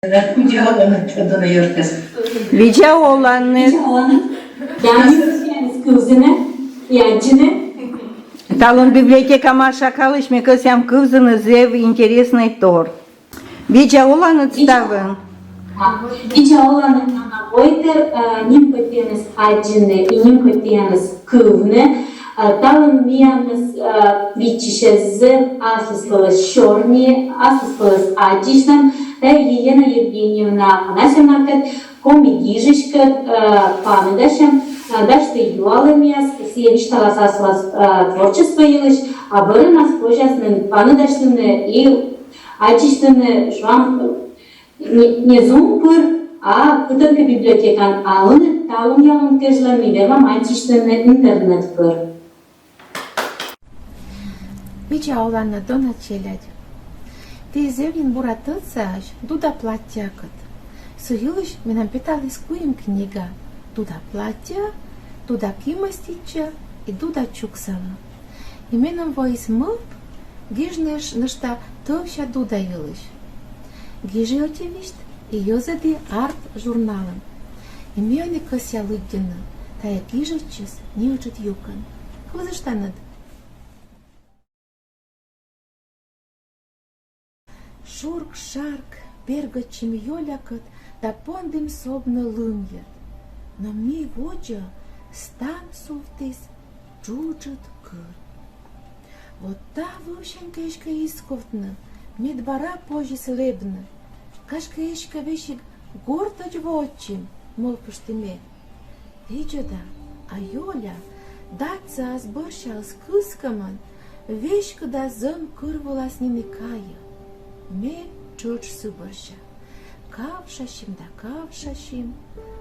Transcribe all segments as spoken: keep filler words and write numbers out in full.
Видза оланныд. Видза оланныд. Видза оланныд. Янис кывзыны, янчыны. Талун библиотека Маша Калыч ме кӧсъям кывзыны зэв интересный тор. Видза оланныд ставӧн. Видза оланныд, ана войтыр, э, нимкодь пиянӧс аддзыны и нимкодь пиянӧс кывны. Э, талун миянӧс, э, виччысьӧ зэв аслыспӧлӧс сёрни, аслыспӧлӧс аддзысьлӧм. Э, Елена Евгеньевна Афанасьевнакӧд, коми гижыськӧд, э, паныдасьӧм, э, дасьтӧ юалӧмъяс, сійӧ висьталас аслас, э, творчество йылысь, а бӧрынас позяс нин паныдасьлыны и аддзысьлыны, шуам, не, не Zoom пыр, а кытӧнкӧ библиотекаын, а ӧні талунъя лун кежлӧ ми вермам аддзысьлыны интернет пыр. Видза оланныд, дона челядь. Ті зэв нин бура тӧдсаӧсь Дуда платтьӧкӧд. Сы йылысь менам петаліс куим книга: Дуда платтьӧ, Дуда кимӧститчӧ и Дуда чуксалӧ. И меным воис мӧвп гижны нӧшта тӧвся Дуда йылысь. Гижи ӧти висьт и йӧзӧді «Арт» журналын. И ме ӧні кӧсъя лыддьыны тайӧ гижӧдсьыс неыджыд юкӧн. Кывзыштанныд. Шурк-шарк бергӧдчим Ёлякӧд да пондім сӧбны лымйӧд. Но ми водзӧ стан сувтіс джуджыд кыр. Вот та вывсянь кӧ эськӧ исковтны, мед бара позис лэбны. Гашкӧ, эськӧ весиг гортӧдз воӧдчим, мӧвпышті ме. Видзӧда, а Ёля дадсӧ ас бӧрсяыс кыскӧмӧн веськыда зӧм кыр вылас нин и кайӧ. Ме тшӧтш сы бӧрся. Кавшасим да кавшасим,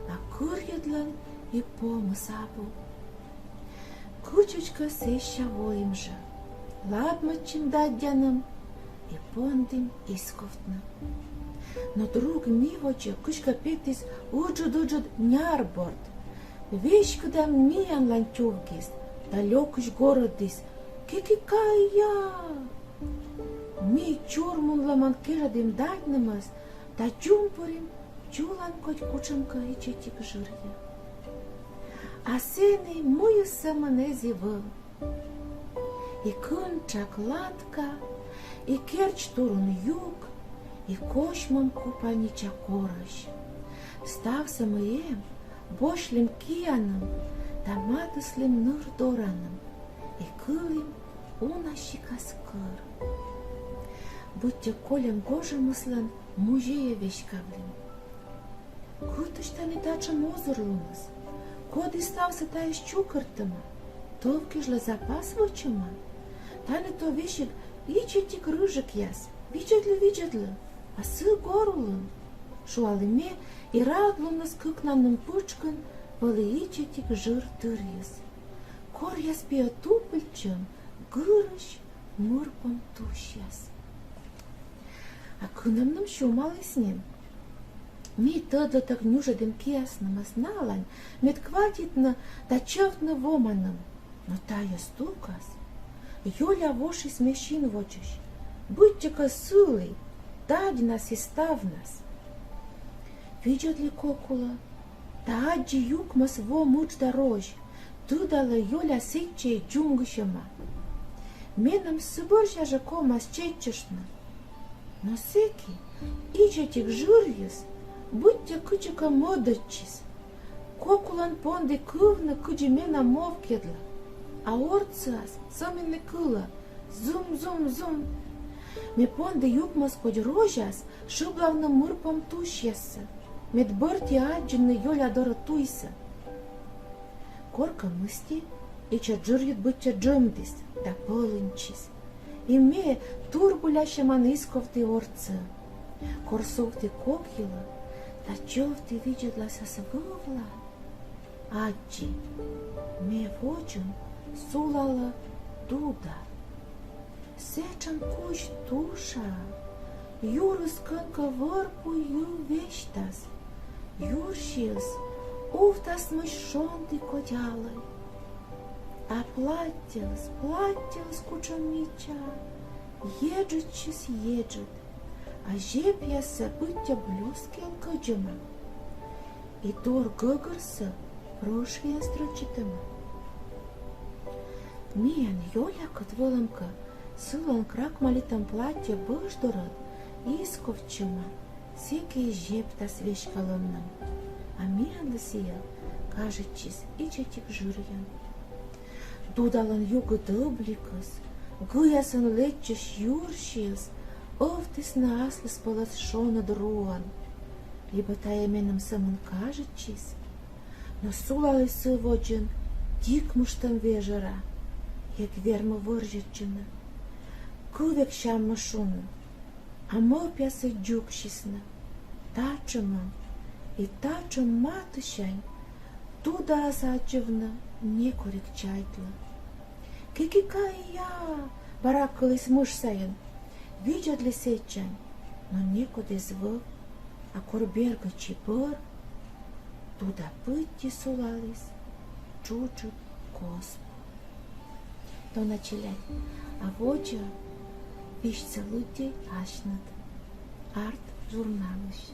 а кырйыдлӧн и помыс абу. Кытчӧдзкӧ сэсся воим жӧ. Ладмӧдчим даддяным и пондім исковтны. Но друг ми водзӧ кыськӧ петіс ыджыд-ыджыд нярборд. Веськыда миянлань тювгис да лёкысь горӧдіс: «Кикикая!» Ми чурмунлӧмӧн кежӧдім даддьнымӧс да дзумпырим чулан кодь кутшӧмкӧ ичӧтик жырйӧ. А сэні мыйыс сӧмын эз и вӧв. И кын тшак латка, и керч турун юк, и косьмӧм купальнича корӧсь. Ставсӧ, мый эм, босьлім кианым да матыслім ныр дораным и кылім уна сикас кӧр. Быттьӧ кольӧм гожӧмыслӧн музейӧ веськавлім. Кытысь тані татшӧм озырлуныс? Коді ставсӧ тайӧс чукӧртӧма? Тӧв кежлӧ запас вӧчӧма? Тані то весиг ичӧтик рыжикъяс. Видзӧдлы, видзӧдлы, а сы гор улын, — шуалі ме, и радлуныс кыкнанным пытшкын вӧлі ичӧтик жыр тырйыс. Коръяс пиӧ тупыльтчӧм, гырысь мырпом тусьяс. А кынӧмным сюмаліс нин. Ми тӧдлытӧг нюжӧдім кияснымӧс налань, мед кватитны да чӧвтны воманым. Но тайӧ стукас Ёля вошис ме син водзысь, быттьӧкӧ сылі, даддьнас и ставнас. Видзӧдлі кок улӧ да аддзі юкмӧс во мытшда розь, тыдалӧ, Ёля сэтчӧ и дзунгысьӧма. Меным сы бӧрся жӧ ковмас чеччыштны. Но сэки ичӧтик жырйыс быттьӧ кытчӧкӧ мӧдӧдчис. Кок улӧн понді кывны, кыдзи менам мовкйӧдлӧ, а ортсыас сӧмын и кылӧ: зум-зум-зум. Ме понді юкмӧс кодь розяс шыблавны мырпом тусьяссӧ, мед бӧрти аддзыны Ёля дорӧ туйсӧ. Коркӧ мысти ичӧт жырйыд быттьӧ джӧмдіс да пӧлыньтчис. И ме турбылясьӧмӧн исковті ортсӧ. Кор сувті кок йылӧ да чӧвті видзӧдлас ас вывлань, аддзи: ме водзын сулалӧ Дуда. Сэтшӧм кузь туша, юрыс кӧнкӧ вӧр пу йыв весьтас, юрсиыс увтасмысь шонді кодь алӧй. А платтьӧыс, платтьӧыс кутшӧм мича, еджыдысь еджыд. а зепъяссӧ быттьӧ блёскиӧн кӧдзӧма, и дор гӧгӧрсӧ брошьяӧн стрӧчитӧма. Миян Ёлякӧд, вӧлӧмкӧ, сылӧн крахмалитӧм платье бӧждорӧн исковтчӧма, сэки и зептас веськалӧмнӧм, а миянлы сійӧ кажитчис ичӧтик жыръян. Дудалӧн югыд ӧбликыс, гыясӧн лэччысь юрсиыс ӧвтісны аслыспӧлӧс шоныд руӧн. Либӧ тайӧ меным сӧмын кажитчис, но сулаліс сы водзын дикмыштӧм вежӧра, эг вермы вӧрзьӧдчыны. Кыв эг сяммы шуны, а мӧвпъясыс дзугсисны. Татшӧмӧн и татшӧм матысянь Дудаӧс аддзывны некор эг чайтлы. «Кикикая!» — бара кыліс мыш сайын. Видзӧдлі сэтчань, но некод эз вӧв, а кор бергӧдчи бӧр, Дуда пыдди сулаліс джуджыд кос. Дона челядь, а водзӧ висьтсӧ лыддьӧй асьныд «Арт» журналысь.